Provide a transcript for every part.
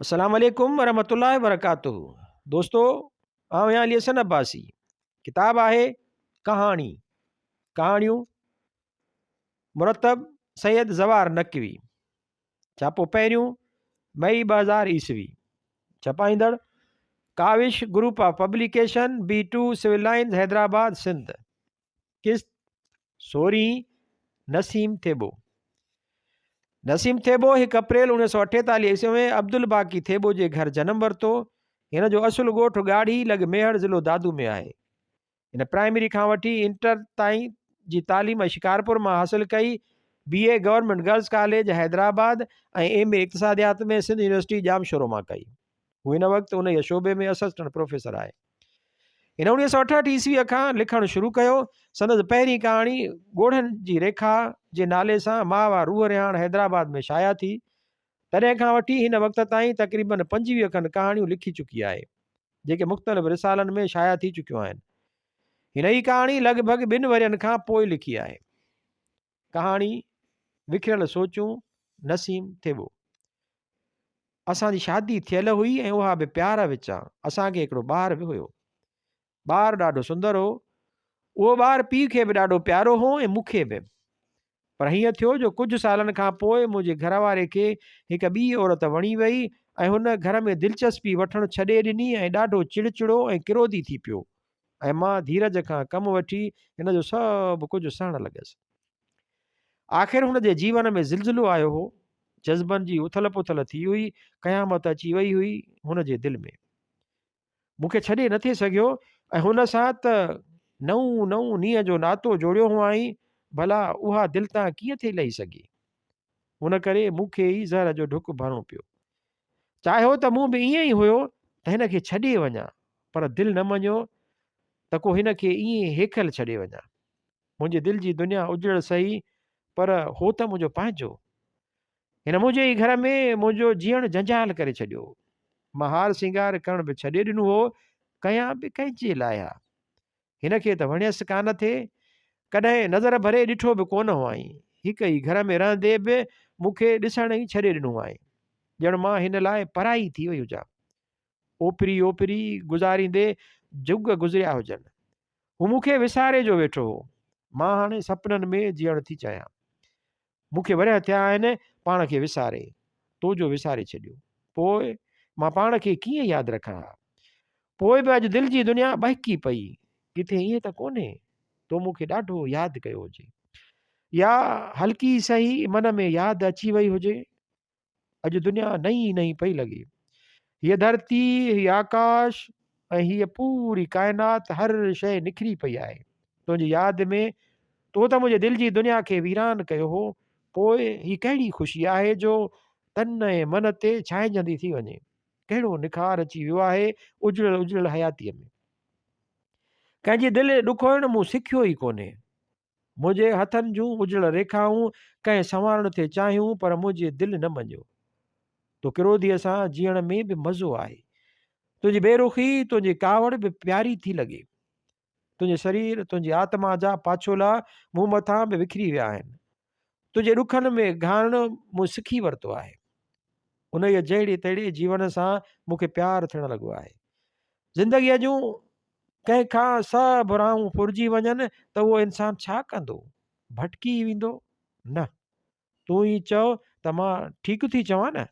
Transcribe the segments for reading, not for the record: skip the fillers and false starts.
السلام عليڪم ورحمة الله وبرڪاته دوستو آئون آهيان علي حسن عباسي ڪتاب آهي ڪهاڻي ڪهاڻيون مرتب سيد زوار نقوي ڇاپو پهريون مئي 2000 عيسوي ڇپائيندڙ Kawish group of publication B two civil lines Hyderabad Sindh قسط سورهين، نسيم ٿيٻو. نسيم ٿيٻو هڪ اپريل 1948 عيسوي ۾ عبدالباقي ٿيٻو جي گهر جنم ورتو. هن جو اصل ڳوٺ ڳاڙهي لڳ ميهڙ ضلعو دادو ۾ آهي. هن پرائمري کان وٺي انٽر تائين جي تعليم شڪارپور مان حاصل ڪئي. B A government girls college Hyderabad ۽ M A اقتصاديات ۾ سنڌ يونيورسٽي ڄامشورو مان ڪئي. هو هن وقت انهيء شعبي ۾ اسسٽنٽ پروفيسر آهي. هن 1968 عيسويء کان لکڻ شروع ڪيو. سندس پهرين ڪهاڻي ڳوڙهن جي ريکا جي نالي سان ماهوار روح رهاڻ حيدرآباد ۾ شايع ٿي. تڏهن کان وٺي هن وقت تائين تقريباً 25 کن ڪهاڻيون لکي چڪي آهي، جيڪي مختلف رسالن ۾ شايع ٿي چڪيون آهن. هن هي ڪهاڻي لڳ ڀڳ ٻن ورهين کان پوء لکي آهي. ڪهاڻي وکريل سوچون نسيم ٿيٻو. اسان جي شادي ٿيل هئي ۽ اها به پيار وچان. اسان کي هڪڙو ٻار به هيو. ٻار ڏاڍو سندر هو. اهو ٻار پيء کي به ڏاڍو پيارو هو ۽ مون کي به. پر هيئن ٿيو جو ڪجهه سالن کان پوء منهنجي گهر واري کي هڪ ٻي عورت وڻي وئي ۽ هن گهر ۾ دلچسپي وٺڻ ڇڏي ڏني ۽ ڏاڍو چڙچڙو ۽ ڪروڌي ٿي پيو ۽ مان ڌيرج کان ڪم وٺي هن جو سڀ ڪجهه سهڻ لڳس. آخر هن جي جيون ۾ زلزلو آيو هو. جذبن جي اٿل پٿل ٿي هئي، قيامت اچي وئي هئي هن جي دل ۾. مون کي ڇڏي نه ٿي سگهيو ۽ هن سان ته نئون نئون نينهن جو ناتو جوڙيو هئائين، ڀلا اها دل تان ڪيئن ٿي لهي سگهي؟ ان ڪري مون کي ئي زهر جو ڍڪ ڀرڻو پيو. چاهيو ته مون به ائين ئي هيو ته هن کي ڇڏي وڃان، پر دل نه مڃيو ته ڪو هن کي ائين هيڪل ڇڏي وڃان. منهنجي دل جي دنيا اجڙيل سهي، پر هو ته منهنجو پنهنجو. هن منهنجي ئي گهر ۾ منهنجو جيئڻ جنجال ڪري ڇڏيو. مان هار سينگار ڪرڻ به ڇڏي ڏنو هو، ڪيان به ڪنهن جي لاء ها. هن کي ته وڻيس ڪانه ٿي. ڪڏهن نظر ڀري ڏٺو به ڪونه هئائين. هڪ ئي گهر ۾ رهندي به مون کي ڏسڻ ئي ڇڏي ڏنو هئائين. ڄڻ مان هن لاء پرائي ٿي وئي هجان. اوپري اوپري گذاريندي جڳ گذريا هجن. هو مون کي وساري جو ويٺو هو. مان هاڻي سپنن ۾ جيئڻ ٿي چاهيان. مون کي ورهيه ٿيا آهن پاڻ کي وساري. تو جو وساري ڇڏيو. پوء مان پاڻ کي ڪيئن ياد رکان ها؟ پوء به اڄ دل جي دنيا ٻهڪي پئي. ڪٿي ائين ته ڪونهي تو مون کي ڏاڍو ياد ڪيو هجي. يا هلڪي سهي من ۾ ياد اچي وئي هجي. اڄ دنيا نئين نئين پئي لڳي. هيء ڌرتي، هي آڪاش ۽ هيء پوري ڪائنات هر شيء نکري پئي آهي. تنهنجي ياد ۾ تو ته منهنجي دل جي دنيا کي ويران ڪيو هو، پوء هي ڪهڙي خوشي آهي جو تن ۽ من تي ڇانئجندي ٿي وڃي. ڪهڙو نکار اچي ويو آهي اجڙيل اجڙيل حياتيء ۾. ڪنهن جي دل ڏکوئڻ مون سکيو ئي ڪونهي. منهنجي هٿن جون اجڙيل ريکائون ڪنهن سنوارڻ ٿي چاهيون پر منهنجي دل نه مڃيو. تو ڪروڌيء سان جيئڻ ۾ به مزو آهي. تنهنجي بي رخي، تنهنجي ڪاوڙ به پياري ٿي لڳي. تنهنجي سرير، تنهنجي آتما جا پاڇولا مون مٿان به وکري ويا آهن. تنهنجي ڏکن ۾ گهارڻ مون سکي ورتو آهي. انهيء جهڙي تهڙي جيون سان مون کي پيار ٿيڻ لڳو آهي. زندگيء جون ڪنهن کان سڀ راهون ڦرجي وڃن ته اهو انسان ڇا ڪندو؟ ڀٽڪي ئي ويندو؟ نه. تون ئي چئو ته مان ٺيڪ ٿي چوان نه؟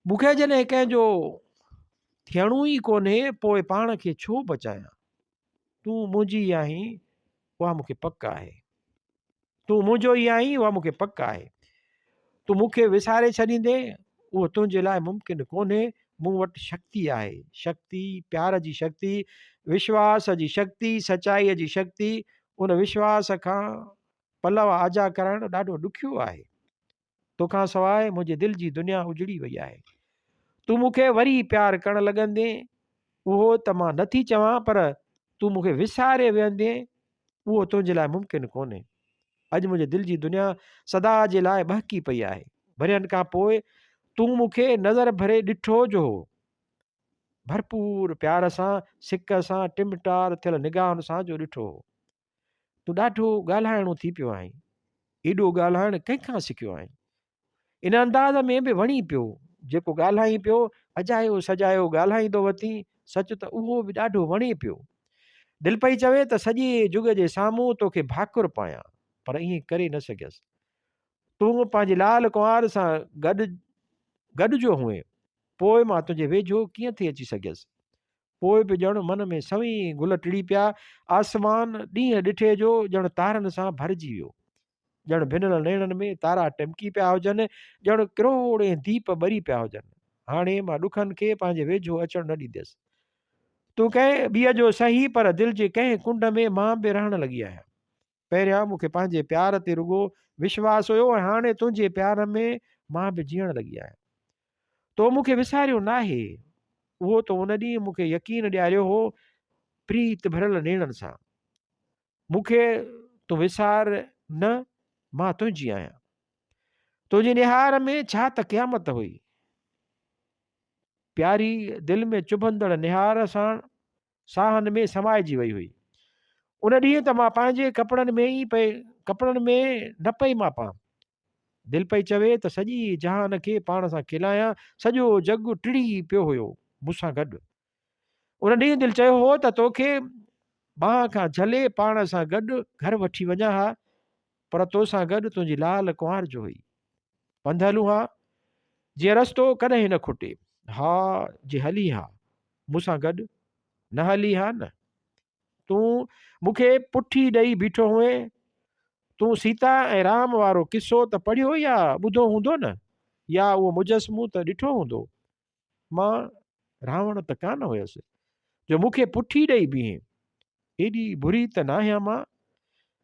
مون کي جڏهن ڪنهن جو ٿيڻو ئي ڪونهي پوء پاڻ کي ڇو بچايان؟ تون منهنجي ئي آهين اها مون کي پڪ آهي. تون منهنجو ئي آهين اها مون کي پڪ آهي. تون مون کي وساري ڇڏيندين اهو تنهنجي لاء ممڪن ڪونهي. مون وٽ شڪتي آهي، شڪتي، پيار جي شڪتي، وشواس جي شڪتي، سچائيء جي شڪتي. ان وشواس کان پلئه آجا ڪرائڻ ڏاڍو ڏکيو آهي. توکان سواء منهنجي دل جي دنيا اجڙي وئي آهي. تون مون کي وري پيار ڪرڻ لڳندين اهو ته مان نه ٿي چوان پر تون مون کي وساري ويهندين اهو تنهنجي لاء ممڪن ڪونهي. اڄ منهنجي دل جي دنيا سدا جي لاء ٻهڪي پئي آهي. ورهين کان پوء تون مون کي نظر ڀري ڏٺو جو هو. ڀرپور پيار سان، سڪ سان، ٽمٽار ٿيل نگاهن سان جو ڏٺو هو. تون ڏاڍو ڳالهائڻو ٿي پيو آهين. ايڏو ڳالهائڻ ڪنهن کان سکيو آهين؟ ان انداز ۾ به وڻين پيو. جيڪو ڳالهائين پيو، اجايو سجايو ڳالهائيندو وتين، سچ ته اهو به ڏاڍو وڻي پيو. دل پئي چوي ته سڄي جڳ جي سامهون توکي ڀاڪر پايان، پر ائين ڪري نه سگهيس. تون پنهنجي لال ڪنوار سان گڏ گڏ جو هئين، پوء مان تنهنجي ويجهو ڪيئن ٿي اچي سگهيس؟ پوء به ڄڻ من ۾ سوين گل ٽڙي پيا، آسمان ڏينهن ڏٺي جو ڄڻ تارن سان ڀرجي ويو. ڄڻ ڀنل نيڻن ۾ تارا ٽمڪي پيا هجن، ڄڻ ڪروڙين ديپ ٻري پيا هجن. هاڻي مان ڏکن کي پنهنجي ويجهو اچڻ نه ڏينديس. تون ڪنهن ٻيء جو سهي پر دل جي ڪنهن ڪنڊ ۾ مان به رهڻ لڳي آهيان. پهريان مون کي پنهنجي پيار تي رڳو وشواس هيو ۽ هاڻي تنهنجي پيار ۾ مان به جيئڻ لڳي آهيان. تو مون کي وساريو ناهي، اهو تو ان ڏينهن مون کي يقين ڏياريو هو پريت ڀريل نيڻن سان. مون کي تون وسار نه، مان تنهنجي آهيان. تنهنجي نهار ۾ ڇا ته قيامت هئي. پياري دل ۾ چڀندڙ نهار ساڻ ساهن ۾ سمائجي وئي هئي. ان ڏينهن ته مان پنهنجي ڪپڙن ۾ ئي پئي ڪپڙن ۾ نه پئي ماپان. دل پئي چوي ته سڄي جهان کي پاڻ سان کيلايان، سڄو جڳ ٽڙي پيو هيو مون سان گڏ. ان ڏينهن دل چيو هو ته توکي ٻانهن کان جهلي پاڻ سان گڏ گهر وٺي وڃان ها، پر توسان گڏ تنهنجي لال ڪنوار جو هئي. پنڌ هلون ها، جيئن رستو ڪڏهن نه کٽي. ها جي هلين ها، مون سان گڏ، نه هلين ها نه. تون مون کي پٺي ڏئي بيٺو هئين. تون سيتا ۽ رام وارو قصو ته پڙهيو يا ٻڌو هوندو نه؟ يا اهو مجسمو ته ڏٺو هوندو؟ مان راوڻ ته ڪانه هيس، جو مون کي پٺي ڏئي بيهين. ايڏي بري ته ناهيان مان.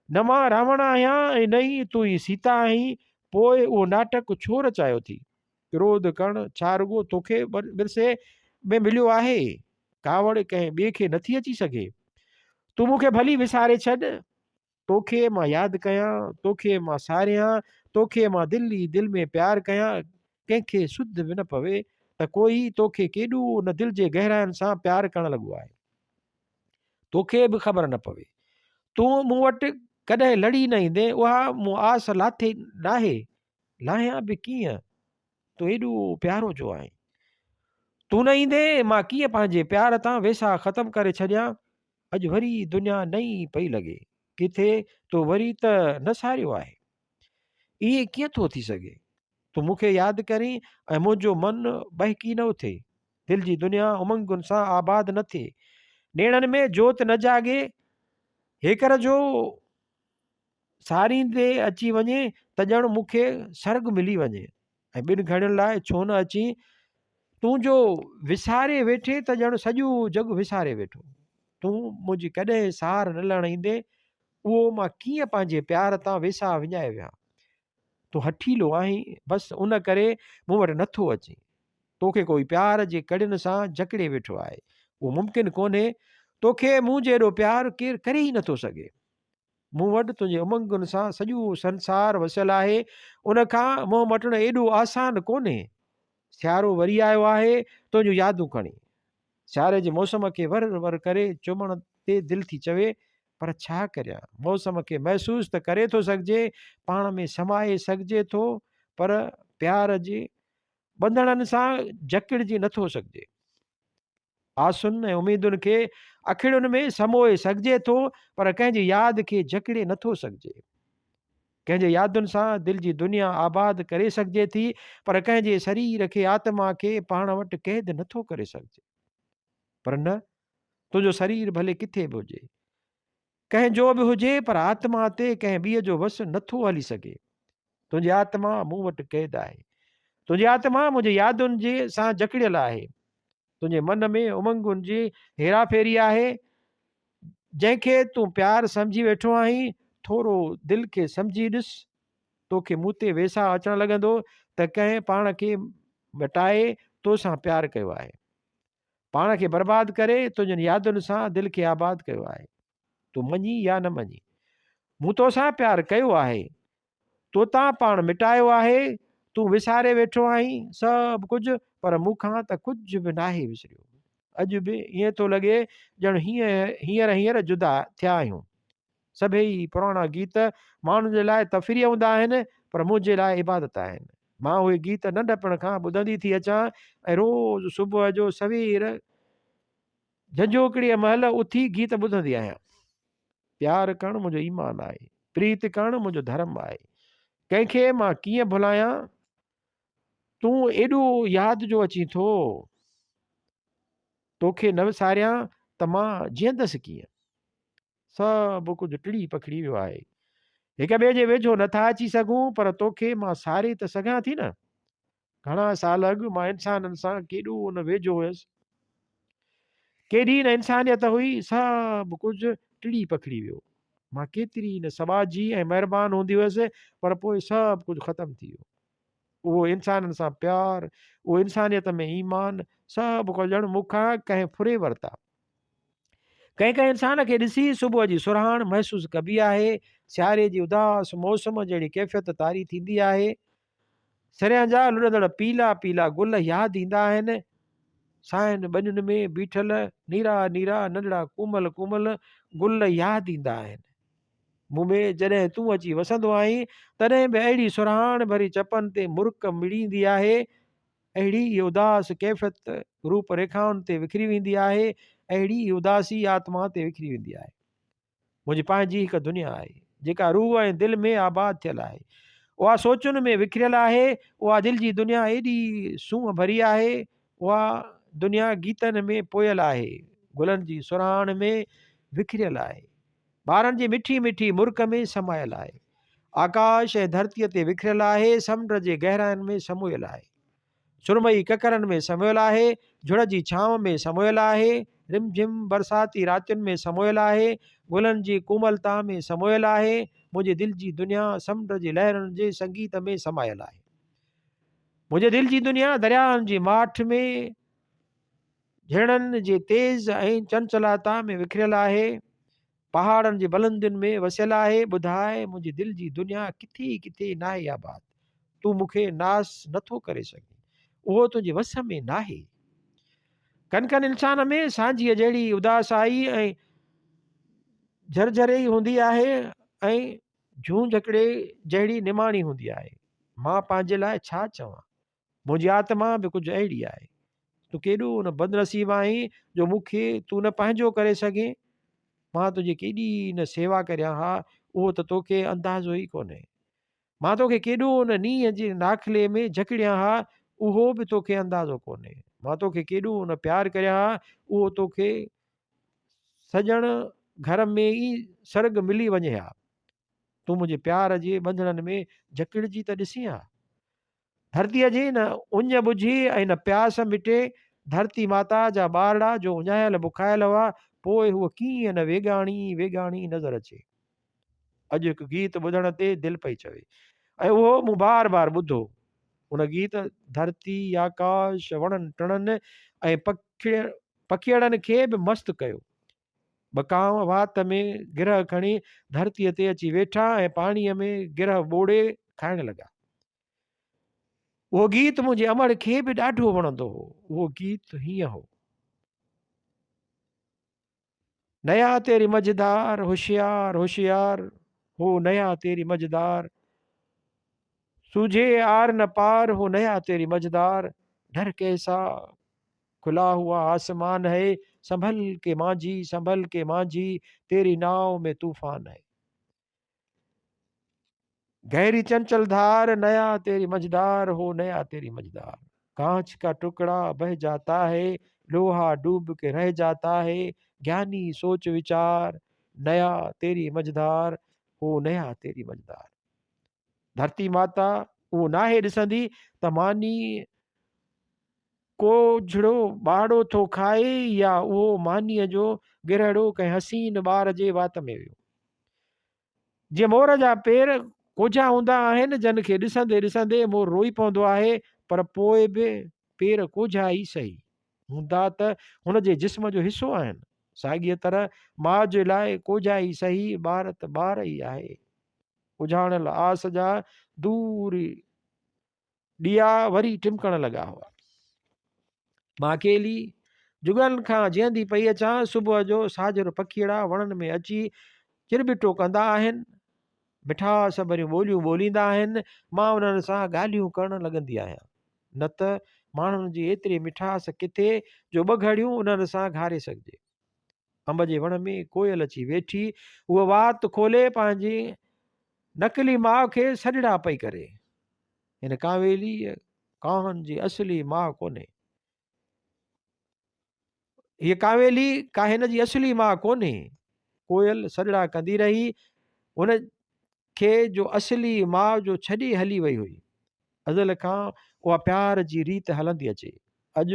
نه مان راوڻ آهيان ۽ نه ئي تون ئي سيتا آهين، پوء اهو ناٽڪ ڇو رچايو ٿي؟ ڪروڌ ڪرڻ ڇا رڳو توکي ورثي ۾ مليو آهي؟ ڪاوڙ ڪنهن ٻئي کي نٿي اچي سگهي. تون مون کي ڀلي وساري ڇڏ. توکي مان ياد ڪيان، توکي مان ساريان، توکي مان دل ئي دل ۾ پيار ڪيان، ڪنهن کي سڌ به نه پوي ته ڪوئي توکي ڪيڏو نه دل جي گهراين سان پيار ڪرڻ لڳو آهي. توکي به خبر نه پوي. تون مون وٽ ڪڏهن لڙي نه ايندين، اها مون آس لاٿي ناهي. لاهيان به ڪيئن؟ تون ايڏو پيارو جو آهين. تون نه ايندين، مان ڪيئن پنهنجي پيار تان ويساهه ختم ڪري ڇڏيان؟ اڄ وري دنيا نئين پئي لڳي. ڪٿي تو وري ته نه ساريو آهي؟ ائين ڪيئن ٿو ٿي سگهي؟ تون مون کي ياد ڪرين ۽ منهنجو من ٻهڪي نه اٿي. دل جي دنيا امنگن سان آباد نه ٿئي. نيڻن ۾ جوت نه جاڳي. هيڪر جو ساريندي اچي وڃي ته ڄڻ مون کي سرڳ ملي وڃي ۽ ٻن گهڙين لاء ڇو نه اچين تون جو وساري ويٺي ته ڄڻ سڄو جڳ وساري ويٺو تون منهنجي ڪڏهن سار نه لهڻ ايندين اهو مان ڪيئن پنهنجي پيار تان ويساهه وڃائي ويهان تون هٺيلو آهين بس ان ڪري مون وٽ نٿو اچين توکي ڪوئي پيار جي ڪڙين سان جڪڙي ويٺو آهي اهو ممڪن ڪونهي توکي مون جيڏو پيار ڪير ڪري ئي نٿو سگهي مون وٽ تنهنجي امنگن سان سڄو سنسار وسيل آهي، ان کان منهن مٽڻ ايڏو آسان ڪونهي. سيارو وري آيو آهي، تنهنجون يادون کڻي. سياري جي موسم کي ور ور ڪري چمڻ تي دل ٿي چوي، پر ڇا ڪريان؟ موسم کي محسوس ته ڪري ٿو سگهجي، پاڻ ۾ سمائي سگهجي ٿو، پر پيار جي ٻنڌڻن سان جڪڙجي نٿو سگهجي. آسن ۽ اميدن کي اکڙين ۾ سموئي سگهجي ٿو پر ڪنهن جي ياد کي جڪڙي نٿو سگهجي. ڪنهن جي يادن سان دل جي دنيا آباد ڪري سگهجي ٿي پر ڪنهن جي سرير کي آتما کي پاڻ وٽ قيد نٿو ڪري سگهجي. پر نه تنهنجو سرير ڀلي ڪٿي به هجي، ڪنهن جو به هجي پر آتما تي ڪنهن ٻئي جو وس نٿو هلي سگهي. تنهنجي آتما مون وٽ قيد آهي. تنهنجي آتما منهنجي يادن جي سان جڪڙيل آهي. تنهنجي من ۾ امنگن جي هيراڦيري آهي. جنهن کي تون پيار سمجهي ويٺو آهين، ٿورو دل کي سمجهي ڏس، توکي مون تي ويساهه اچڻ لڳندو ته ڪنهن پاڻ کي مٽائي تو سان پيار ڪيو آهي. پاڻ کي برباد ڪري تنهنجن يادن سان دل کي آباد ڪيو آهي. تون مڃين يا نه مڃين، مون توسان پيار ڪيو آهي. تو تان پاڻ مٽايو آهي، تون وساري ويٺو آهين سڀ ڪجهه، پر مون کان ته ڪجهه به ناهي وسريو. اڄ به ائين ٿو لڳي ڄڻ هينئر هينئر جدا ٿيا آهيون. سڀيئي پراڻا گيت ماڻهن جي لاء تفريح هوندا آهن، پر منهنجي لاء عبادت آهن. مان اهي گيت ننڍپڻ کان ٻڌندي ٿي اچان ۽ روز صبح جو سوير جهنجهوڪڙيء مهل اٿي گيت ٻڌندي آهيان. پيار ڪرڻ منهنجو ايمان آهي. پريت ڪرڻ منهنجو ڌرم آهي. ڪنهن کي مان ڪيئن ڀلايان؟ تون ايڏو ياد جو اچين ٿو. توکي نه وساريان ته مان جيئندس ڪيئن؟ سڀ ڪجهه ٽڙي پکڙي ويو آهي. هڪ ٻئي جي ويجهو نٿا اچي سگهون پر توکي مان ساري ته سگهان ٿي نه. گهڻا سال اڳ مان انسانن سان ڪيڏو نه ويجهو هيس. ڪيڏي نه انسانيت هئي، سڀ ڪجهه ٽڙي پکڙي ويو. مان ڪيتري نه سٻاجهي ۽ مهربان هوندي هيس پر پوء سڀ ڪجهه ختم ٿي ويو. اهو انسانن سان پيار، اهو انسانيت ۾ ايمان، سڀ ڪجهه ڄڻ مون کان ڪنهن ڦري ورتا. ڪنهن ڪنهن انسان کي ڏسي صبح جي سرهاڻ محسوس ڪبي آهي، سياري جي اداس موسم جهڙي ڪيفيت طاري ٿيندي آهي. سريان جا لڏندڙ پيلا پيلا گل ياد ايندا آهن. سائن ٻنين ۾ بيٺل نيرا نيرا ننڍڙا ڪومل ڪومل گل ياد ايندا آهن. مون ۾ جڏهن تون اچي وسندو آهين، تڏهن به اهڙي سرهاڻ ڀري چپن تي مرڪ مڙيندي آهي، اهڙي ئي اداس ڪيفيت روپ ريکائن تي وکري ويندي آهي، اهڙي ئي اداسي آتما تي وکري ويندي آهي. منهنجي پنهنجي هڪ دنيا آهي، جيڪا روح ۽ دل ۾ آباد ٿيل آهي. اها سوچن ۾ وکريل آهي، اها دل جي دنيا ايڏي سونهن ڀري آهي، اها دنيا گيتن ۾ پويل آهي، گلن جي سرهاڻ ۾ وکريل آهي. ٻارن جي مٺي مٺي مرڪ ۾ سمايل آهي. آڪاش ۽ ڌرتيء تي وکريل آهي، سمنڊ جي گهراين ۾ سمويل آهي. سرمئي ڪڪرن ۾ سمويل آهي، جھڙ جي ڇانو ۾ سمويل آهي، رمجھم برساتي راتين ۾ سمويل آهي، گلن جي ڪوملتا ۾ سمويل آهي، منهنجي دل جي دنيا سمنڊ جي لهرن جي سنگيت ۾ سمايل آهي. منهنجي دل جي دنيا درياهن جي ماٺ ۾، جهرڻن جي تيز ۽ چنچلتا ۾ وکريل آهي، پهاڙن جي بلندين ۾ وسيل آهي، ٻڌاء منهنجي دل جي دنيا ڪٿي ڪٿي ناهي آباد، تون مون کي ناس نٿو ڪري سگهين، اهو تنهنجي وس ۾ ناهي. ڪن ڪن انسان ۾ سانجهيء جهڙي اداسائي ۽ جهرجهري هوندي آهي ۽ جهونجهڪڙي جهڙي نماڻي هوندي آهي. مان پنهنجي لاء ڇا چوان؟ منهنجي آتما به ڪجهه اهڙي آهي. تون ڪيڏو نه بدنصيب آهين جو مون کي تون نه پنهنجو ڪري سگهين. مان تنهنجي ڪيڏي نه سيوا ڪريان ها، اهو ته توکي اندازو ئي ڪونهي. مان توکي ڪيڏو نه نينهن جي ناکلي ۾ جڪڙيان ها، اهو به توکي اندازو ڪونهي. مان توکي ڪيڏو نه پيار ڪريان ها، اهو توکي سڄڻ گهر ۾ ئي سرڳ ملي وڃي ها. تون منهنجي پيار جي ٻنڌڻن ۾ جڪڙجي ته ڏسين ها. ڌرتيء جي نه اڃ ٻجهي ۽ نه پياس مٽي، ڌرتي ماتا جا ٻارڙا جو اڃايل بکايل هئا، پوء هوء ڪيئن نه ويڳاڻي ويڳاڻي نظر اچي. اڄ هڪ گيت ٻڌڻ تي دل پئي چوي ۽ اهو مون بار بار ٻڌو. ان گيت ڌرتي، آڪاش، وڻن ٽڻن ۽ پکيئڙن کي به مست ڪيو. ٻه ڪانء وات ۾ گرهه کڻي ڌرتيء تي اچي ويٺا ۽ پاڻيء ۾ گرهه ٻوڙي کائڻ لڳا. اهو گيت منهنجي امڙ کي به ڏاڍو وڻندو هو. اهو گيت هيئن هو. نيا تيري مجهدار هوشيار هوشيار هو نيا تيري مجهدار سوجهي آر نه پار هو نيا تيري مجهدار ڊر ڪيسا کلا هوا آسمان هي سنڀل ڪي مانجهي سنڀل ڪي مانجهي تيري ناو ۾ طوفان هي. گهري چنچل ڌار نيا تيري مجهدار هو نيا تيري مجهدار ڪانچ ڪا ٽڪڙا بهه جاتا هي لوها ڊوب ڪي رهه جاتا هي گياني سوچ ويچار نيا تيري مجهدار هو نيا تيري مجهدار ڌرتي ماتا اهو ناهي ڏسندي ته ماني ڪوجهڙو ٻاڙو ٿو کائي يا اهو مانيء جو گرهڙو ڪنهن حسين ٻار جي وات ۾ ويو. جيئن مور جا پير ڪوجها هوندا آهن، جن کي ڏسندي ڏسندي مور روئي پوندو آهي، پر پوء به پير ڪوجها ئي سهي، هوندا ته هن جي جسم جو حصو آهن. ساڳيء طرح ماء جي لاء ڪوجها ئي سهي، ٻار ته ٻار ئي آهي. اجهاڻيل آس جا دور ڏيئا وري ٽمڪڻ لڳا هئا. مان اڪيلي جڳن کان جيئندي پئي اچان. صبح جو ساجهر پکيئڙا وڻن ۾ اچي چرٻٽو ڪندا آهن. مٺاس ڀريون ٻوليون ٻوليندا آهن، مان انهن سان ڳالهيون ڪرڻ لڳندي آهيان. نه ته ماڻهن جي ايتري مٺاس ڪٿي جو ٻه گهڙيون انهن سان گهاري سگهجي. انب جي وڻ ۾ ڪوئل اچي ويٺي، هوء وات کولي پنهنجي نقلي ماء کي سڏڙا پئي ڪري. هن ڪانويليء ڪانهن جي اصلي ماء ڪونهي. هيء ڪانويلي ڪا هن جي اصلي ماء ڪونهي. ڪوئل سڏڙا ڪندي رهي. هن کي جو اصلي ماء جو ڇڏي هلي وئي هئي. ازل کان اها پيار جي ريت هلندي اچي. اڄ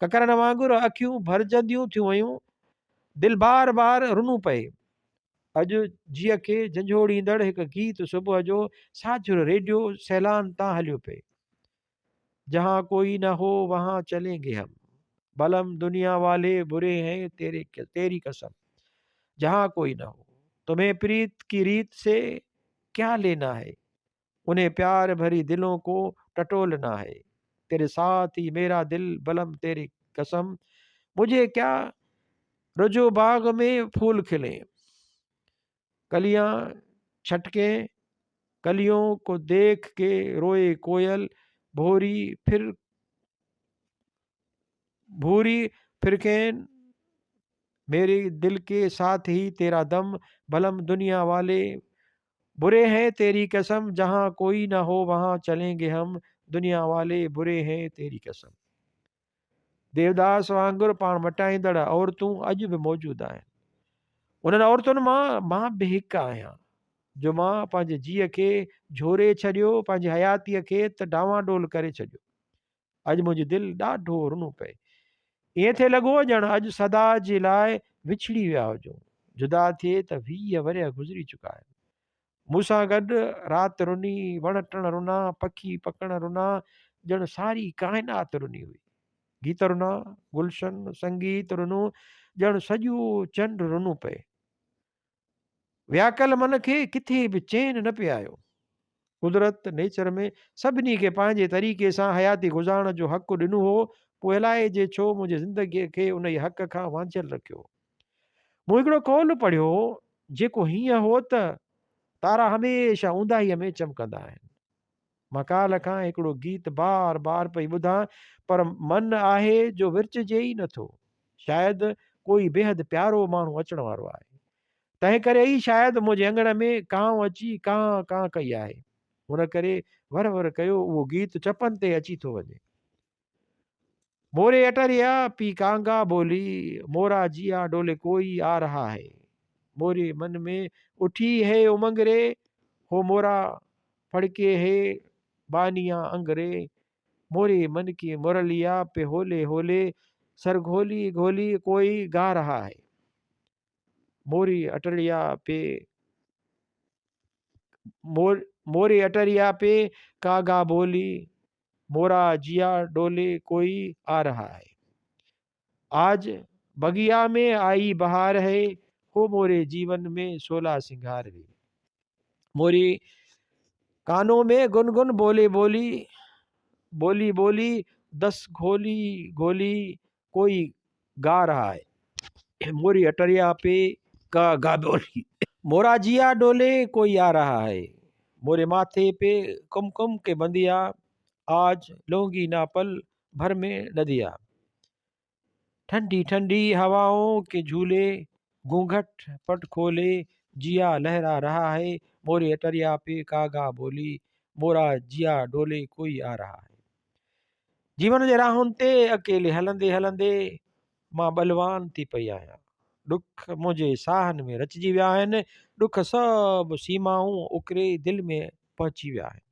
ڪڪرن وانگر اکيون ڀرجنديون ٿيون ويون. دل بار بار رنو پئي. اڄ جيء کي جهنجهوڙيندڙ هڪ گيت صبح جو ساجهر ريڊيو سيلان تان هليو پئي. جهان ڪوئي نه هو وهان چلين گي هم بلم دنيا والي بري هين تيري تيري قسم جهان ڪوئي نه هو تمهين پريت ڪي ريت سي ڪيا لينا هي انهين پيار ڀري دلون ڪو ٽٽولنا هي تيري ساٿ هي ميرا دل بلم تيري قسم مجهي ڪيا رجو باغ ۾ ڦول کلين ڪليان ڇٽڪين ڪليون ڪو ديک ڪي روئي ڪوئل ڀوري ڦر ڀوري ڦرڪين ميري دل ڪي ساٿ هي تيرا دم بلم دنيا والي بري هين تيري قسم جهان ڪوئي نه هو وهان چلين گي هم دنيا والي بري هين تيري قسم. ديوداس وانگر پاڻ مٽائيندڙ عورتون اڄ به موجود آهن. انهن عورتن مان مان به هڪ آهيان، جو مان پنهنجي جيء کي جهوري ڇڏيو، پنهنجي حياتيء کي ته ڊانوانڊول ڪري ڇڏيو. اڄ منهنجي دل ڏاڍو رنو پئي. ائين ٿي لڳو ڄڻ اڄ سدا جي لاء وڇڙي ويا هجون. جدا ٿئي ته 20 ورهيه گذري چڪا آهن. مون سان گڏ رات رني، وڻ ٽڻ رنا، پکي پکڻ رنا، ڄڻ ساري ڪائنات رني هئي. گيت رنا، گلشن، سنگيت رنو، ڄڻ سڄو چنڊ رنو پئي. وياڪل من کي ڪٿي به چين نه پئي آيو. قدرت، نيچر، ۾ سڀني کي پنهنجي طريقي سان حياتي گذارڻ جو حق ڏنو هو، پوء الائجي ڇو منهنجي زندگيء کي انهيء حق کان وانجهيل رکيو. مون هڪڙو قول پڙهيو هو، جيڪو هيئن هو ته، تارا هميشه اونداهيء ۾ چمڪندا آهن. مان ڪالهه کان هڪڙو گيت بار بار پئي ٻڌان، پر من آهي جو ورچجي ئي نه ٿو. شايد ڪوئي بيحد پيارو ماڻهو اچڻ وارو آهي. تنهن ڪري ئي شايد منهنجي اڱڻ ۾ ڪانء اچي ڪانء ڪانء ڪئي آهي. ان ڪري ور ور ڪيو اهو گيت چپن تي اچي ٿو وڃي. موري اٽريا پي ڪانگا بولي، مورا جيا ڊولي ڪوئي آ رها هي. موري من ۾ اٺي هي امنگ ري، هو مورا ڦڙڪي هي بانيا انگ ري. موري من ڪي مرليا پي هولي هولي، سر گهولي گهولي ڪوئي گا رها هي. موري اٽريا پي موري اٽريا پي ڪاگا بولي، مورا جيا ڊولي ڪوئي آ رها هي. آج بگيا ۾ آئي بهار هي، هو موري جيون ۾ سولا سنگهار هي. موري ڪانو ۾ گن گن بولي بولي، بولي بولي دس گهولي گهولي ڪوئي گا رها هي. موري اٽريا پي ڪا گا ڊولي. مورا جيا ڊولي ڪوئي آ رها هي. موري ماٿي پي ڪم ڪم ڪي بنديا آج لونگي نا پل ڀر ۾ نديا. ٺنڊي ٺنڊي هوائون ڪي جهولي گهونگهٽ پٽ کولي جيا لهرا رها هي. موري اٽريا پي ڪا گا بولي مورا جيا ڊولي ڪوئي آ رها هي. جيون جي راهن تي اڪيلي هلندي هلندي مان ٻلوان ٿي پئي آهيان. ڏک منهنجي ساهن ۾ رچجي ويا آهن. ڏک سڀ سيمائون اڪري دل ۾ پهچي ويا آهن.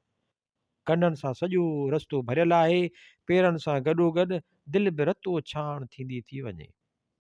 ڪنڊن سان سڄو رستو ڀريل آهي. پيرن سان گڏوگڏ دل به رتو ڇاڻ ٿيندي ٿي وڃي.